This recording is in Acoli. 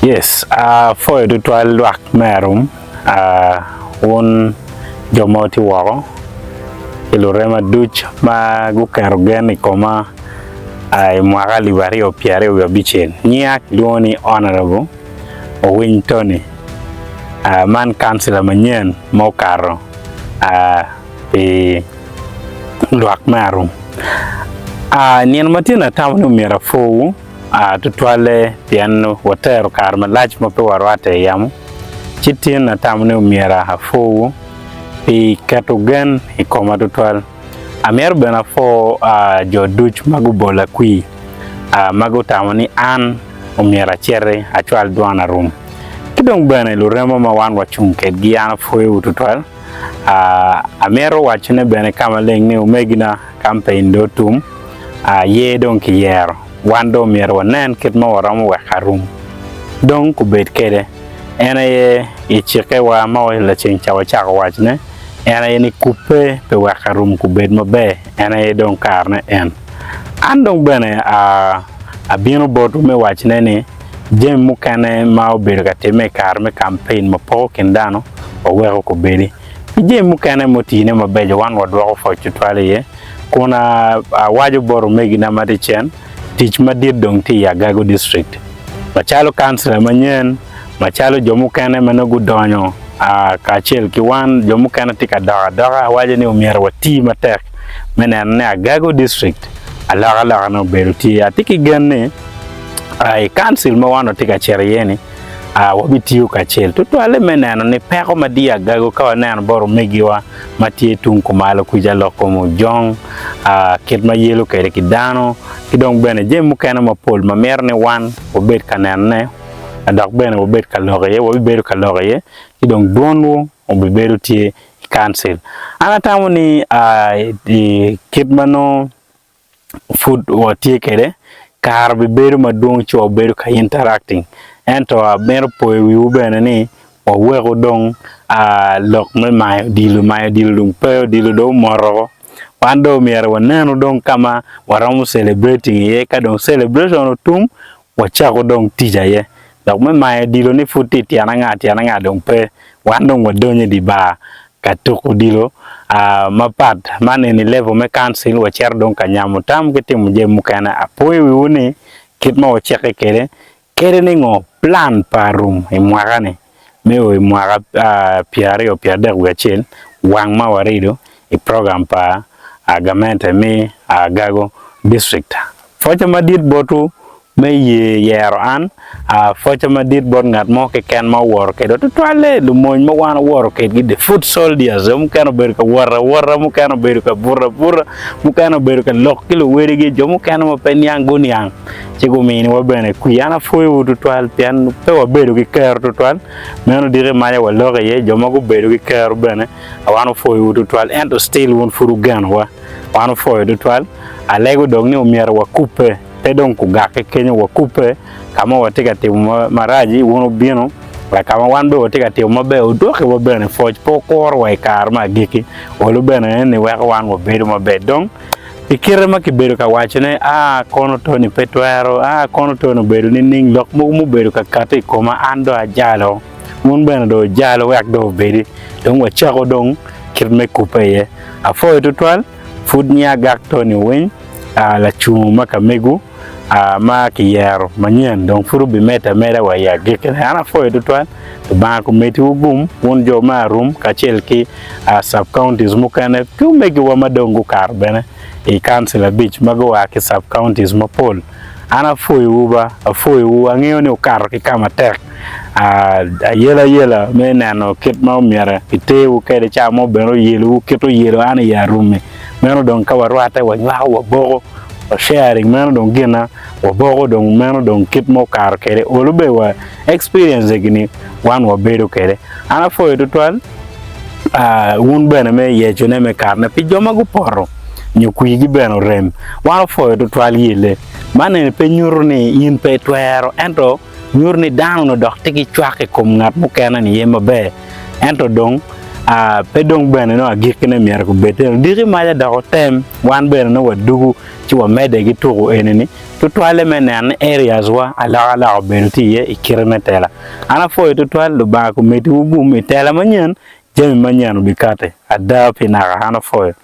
Yes, apwoyo tutwal lwak me arum, wun jo ma wutye woko ki lurema duc ma guketo gen i koma i mwaka alip aryo pyeraryo wiye abicel. Nyinga kilwongo ni Honourable Owiny Tony, man kancila manyen ma okato pi lwak me arum. Nino ma tye ni atamo ni myero apwowu tutwalle pien watero kare malac ma pe warwatte i yamo, ci tin atamo ni myero apwowu pi keto gen i koma tutwal. Amito bene apwo jo duc ma gubola kwir ma gutamo ni an omyero aciti acwal dwon arum. Ki dong bene lurema ma wan wacung kedgi an apwoyowu tutwal. Amito wacone bene ka maleng ni omegina kampein dong otum, yer dong kiyero. Wan dong omyero wanen kit ma waromo weko arum dong kubed kwede. En aye i cikkewa ma laceng ca wacako wacone, en aye ni kubbe pi weko arum kubed maber, en aye dong karene en. An dong bene abino botwu me wacone ni jami mukene ma obedo ka timme i kare me kampein ma poko kin dano waweko kubedi. Ki jami mukene mutine mabeco wan wadwoko pwoc tutwal iye kun awaco bot omegina ma tye cen tic madit dong tye i Agago District. Macalo kancila manyen, macalo jo mukene ma nongo gudonyo kacel ki wan, jo mukene tye ka dok adoka, awaco ni omyero wati matek me neno ni Agago District alokaloka-ne obedo tye. Atye ki gen ni i kancil ma wan watye ka cito iye-ni, wabitiyo kacel tutwalle me neno ni peko ma diyo agago ka waneno bot omegiwa ma tye tung kumalo kwica lok kom ojong, kit ma yelo kwede ki dano ki dong bene jami mukene mapol ma mito ni wan wabed ka nenone dok bene wabed ka lok iye, wabibedo ka lok iye ci dong dwonwu obibedo tye i kancil. An atamo ni i kit ma nongo pud watye kwede kare bibedo madwong ci wabedo ka interacting ento amito poyo wiwu bene ni waweku dong lok me mayo odilo, mayo odilo dong pe odilo dong omoto woko wan dong myero wanenu dong ka ma waromo celebrating iye ka dong celebration otum wacaku dong tic aye dok me mayo odilo ni pud tye tyen anga tyen anga dong pe wan dong wadonyo i dye bar ka tuko odilo mapat man eni level me council wacito dong ka nyamo tam ki timo jami mukene apoyo wiwu ni kit ma wacikke kwede kede ni ngo plan pa arum i mwaka ni me o i mwaka pyeraryo pyeradek wiye acel wang ma warido i program pa gamente me Agago district pwoca madit botwu me ye yero an, pwoca madit bot ngat mo keken ma owoto kedwa, tutwalle lumony ma wan owoto kedgi the foot soldiers, jo mukene obedo ka wot awota, mukene obedo ka buto abuta, mukene obedo ka lok ki luwedigi, jo mukene ma pe niang guniang ci guminiwa bene kwir. An apwoyowu tutwal pien pe wabedo ki kero tutwal, meno diki maca waloko iye, jo ma gubedo ki kero bene wan opwoyowu tutwal ento still wun pud wugenowa, wan opwoyo tutwal. Alego dong ni omyero wakubbe. Pe dong kugakke kenyo wakubbe ka ma watye ka timo marac-ci, wun wubino wa ka ma wan bene watye ka timo maber, wudwokiwa bene pwoc, pe wukuro wa i kare me agikki, olo bene eni weko wan wabedo maber. Dong, pi kite ma kibedo ka wacone, Aa, kono Tony pe twero, aa, kono Tony obedo nining, lok mogo mubedo ka kati i koma, an dong ajalo, wun bene dong wujalo wek dong obedi, dong wacako dong kit me kubbe iye. Apwoyo tutwal. Pud nia gak Tony Owiny, lacungo ma ka mego ma kiyero manyen dong pud obimedde ameda wa i agikkine. An apwoyo tutwal, Lubanga komeddiwu gum wun jo me Arum kacel ki sub counties mukene ki omegiwa ma dong gukato bene i council abic ma gua ki sub counties mapol. An apwoyowu ba, apwoyowu, angeyo ni wukato ki ka matek, ayelayela me neno kit ma omyero kiterwu kwede ca mo bene oyelowu kit oyelo an i Arumi. Meno dong ka warwatte wanywako waboko, wa sharing meno dong gina waboko dong meno dong kit ma okato kwede olo bene wa experience egini wan wabedo kwede. An apwoyo tutwal wun bene me yecone me katone pi jo ma gupoto nyo kwigi bene orem. Wan opwoyo tutwal yelle. Man eni pe nyuto ni in pe itwero ento nyuto ni dano onongo dok tye ki cwak i kom ngat mukene ni ye maber. Ento dong. Aa, pe dong bene nongo agikkine myero gubed tyen. Odiki maca dok otem, wan bene nongo wadugu ci wamedde ki tuku eni-ni, tutwalle me neno ni areas wa alokaloka obedo tye iye i kite me tela. An apwoyo tutwal Lubanga komeddiwu gum i tela manyen, jami manyen obikati ada pi naka. An apwoyo.